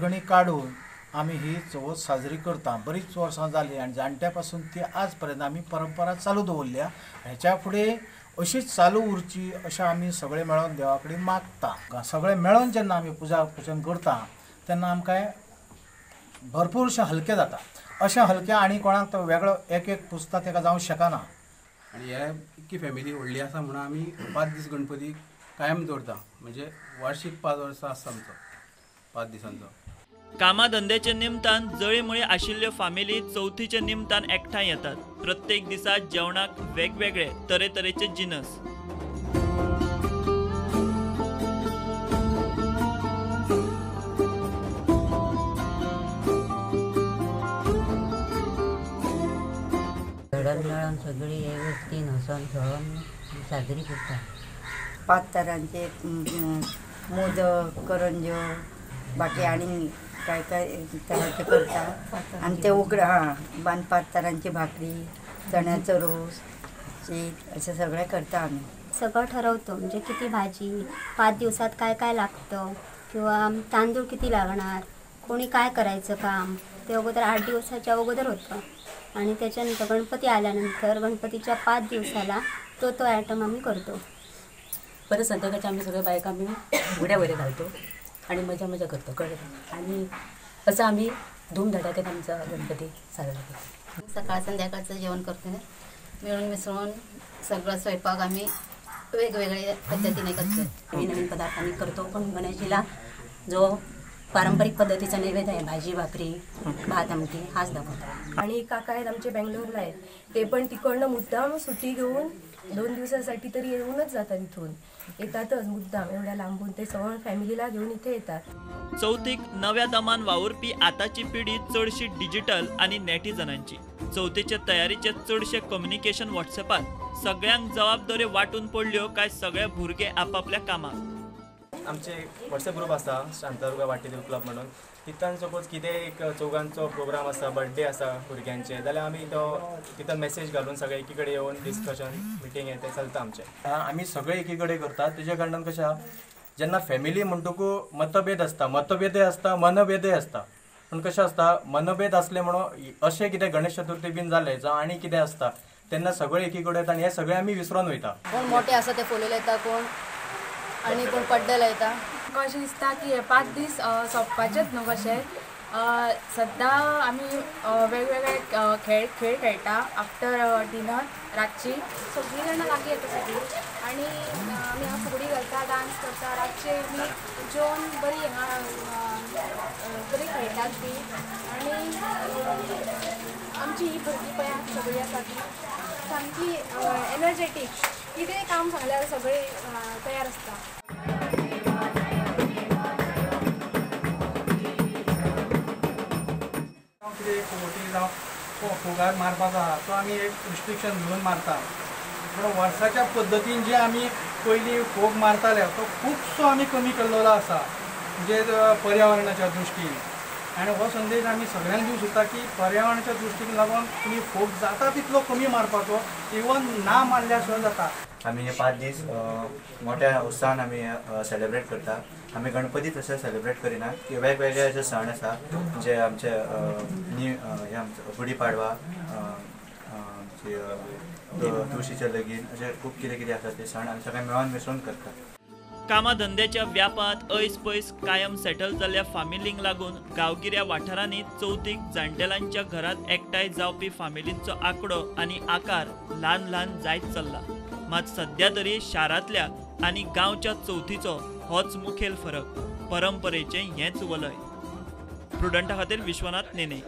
वर्गणी काडून आमी ही चवथ साजरी करता. बरीच वर्सां जालीं आनी जाणट्या पासून ती आज पर्यंत आमी परंपरा चालू दवरल्या. हेच्या फुडें अशीच चालू उरची अशें आमी सगळे मेळोन देवा कडेन मागता. सगळे मेळोन जेन्ना आमी पुजा पुजन करता तेन्ना आमकां भरपूरशें हलकें जाता. अशें हलकें आनी कोणाक तो वेगळो एक एक पुजता ताका जावंक शकना. आनी हे इतकी फॅमिली व्हडली आसा म्हणून आमी 5 दीस गणपती कायम दवरता. म्हणजे वार्षिक 5 वर्सां आसता आमचो 5 दिसांचो. कामाधंद्याच्या निमतान जळीमळी आशिल्ल्यो फामिली चवथीच्या निमतान एकठांय येतात. प्रत्येक दिसा जेवणाक वेगवेगळे तरेतरेचे जिनस. घरान मेळोन सगळी वेवस्थीन हसोन खेळोन साजरी करता. 5 तरांचे मोदक, करंज्यो, बाकी आनी काय काय तरांचे करता. आनी ते उकडे हां 5 तरांची भाकरी, चण्याचो रोस, शीत अशें सगळें करता आमी. सगळं ठरवतो, म्हणजे किती भाजी, 5 दिवसात काय काय लागतं किंवा तांदूळ किती लागणार, कोणी काय करायचं काम ते अगोदर 8 दिवसाच्या अगोदर होतं. आणि त्याच्यानंतर गणपती आल्यानंतर गणपतीच्या 5 दिवसाला तो तो आयटम आम्ही करतो. परत संध्याकाळच्या आम्ही सगळ्या बायका मिळून उड्या वगैरे घालतो आणि मजा मजा करतो कळलं. आणि असं आम्ही धूमधडाक्यात आमचा गणपती साजरा करतो. सकाळ संध्याकाळचं जेवण करतो, मिळून मिसळून सगळं स्वयंपाक आम्ही वेगवेगळ्या पद्धतीने करतो. नवीन नवीन पदार्थ आम्ही करतो, पण गणेशीला जो पारंपरिक पद्धतीचा नैवेद्य आहे भाजी भाकरी भात आमटी हाच दाखवतो. आणि काका आहेत आमचे बेंगलोरला आहेत, ते पण तिकडनं मुद्दाम सुट्टी घेऊन 2 दिवसासाठी तरी येऊनच जातात. इथून येतातच मुद्दाम एवढ्या लांबून, ते सगळं फॅमिलीला घेऊन इथे येतात. चवथीक नव्या दमान वावुरपी आताची पिढी चडशी डिजिटल आणि नेटिझनांची. चवथीचे तयारीचे चडशे कम्युनिकेशन व्हॉट्सएपार. सगळ्यांक जबाबदाऱ्यो वांटून पडल्यो काय सगळे भुरगे आपापल्या कामाक. आमचे व्हॉट्सएप ग्रुप आसा शांतादुर्गा वाटेदेव क्लब म्हणून, तितून सपोज कितें एक चौगांचो प्रोग्राम आसा, बर्थडे आसा भुरग्यांचे जाल्यार आमी तो तितून मॅसेज घालून सगळे एकी कडेन येवन डिस्कशन मिटींग हें तें चलता आमचें. आमी सगळे एकी कडेन करतात. तेज्या कारणान कशें आहा, जेन्ना फॅमिली म्हणटकू मतभेद आसता, मतभेदय आसता, मनभेदय आसता. पूण कशें आसता, मनभेद आसले म्हणून अशें कितें गणेश चतुर्थी बीन जालें जावं आनी कितें आसता तेन्ना सगळे एकी कडेन येता आनी हें सगळें आमी विसरोन वयता. कोण मोठे आसा ते फोलो येता, कोण आनी कोण पड्डे लायता. म्हाका अशें दिसता की हे 5 दीस सोंपपाचेच न्हू कशे. सद्दां आमी वेगवेगळे खेळ खेळ खेळटा आफ्टर डिनर रातची. सगळीं जाणां लागीं येता सगळीं आनी आमी हांगा फुगडी घालता, डांस करता. रातचे आमी जेवन बरी हांगा बरी खेळटात बी. आनी आमची ही भुरगीं पळय सगळीं आसा ती सामकी एनर्जेटीक, कितेंय काम सांगल्यार सगळीं तयार आसता. कितें फुगोटी जावं फोगार मारपाचो आहा तो आमी एक रिस्ट्रिक्शन घेवन मारता. पूण वर्साच्या पद्दतीन जे आमी पयलीं फोग मारताले तो खुबसो आमी कमी केल्लो आसा, म्हणजे पर्यावरणाच्या दृश्टीन. आनी हो संदेश आमी सगळ्यांक दिवंक सोदता की पर्यावरणाच्या दृश्टीन लागून तुमी फोग जाता तितलो कमी मारपाचो, इवन ना मारल्यार सुद्दां जाता. आमी हे 5 दीस मोठ्या उत्साहान आमी सेलिब्रेट करता. आमी गणपती तशें सेलिब्रेट करिना की वेगवेगळे अशे सण आसा जे आमचे हे आमचे गुडी पाडवा, तुळशीचें लगीन, अशें खूब कितें कितें आसा ते सण आमी सगळे मेळोन मिसळून करता. कामाधंद्याच्या व्यापांत ऐस पयस कायम सेटल जाल्ल्या फामिलींक लागून गांवगिऱ्या वाठारांनी चवथीक जाणटेल्यांच्या घरांत एकठांय जावपी फामिलींचो आंकडो आनी आकार ल्हान ल्हान जायत चल्ला. मात सद्या तरी शारांतल्या आनी गांवच्या चवथीचो होच मुखेल फरक. परंपरेचें हेंच वलय. प्रुडंटा खातीर विश्वनाथ नेने.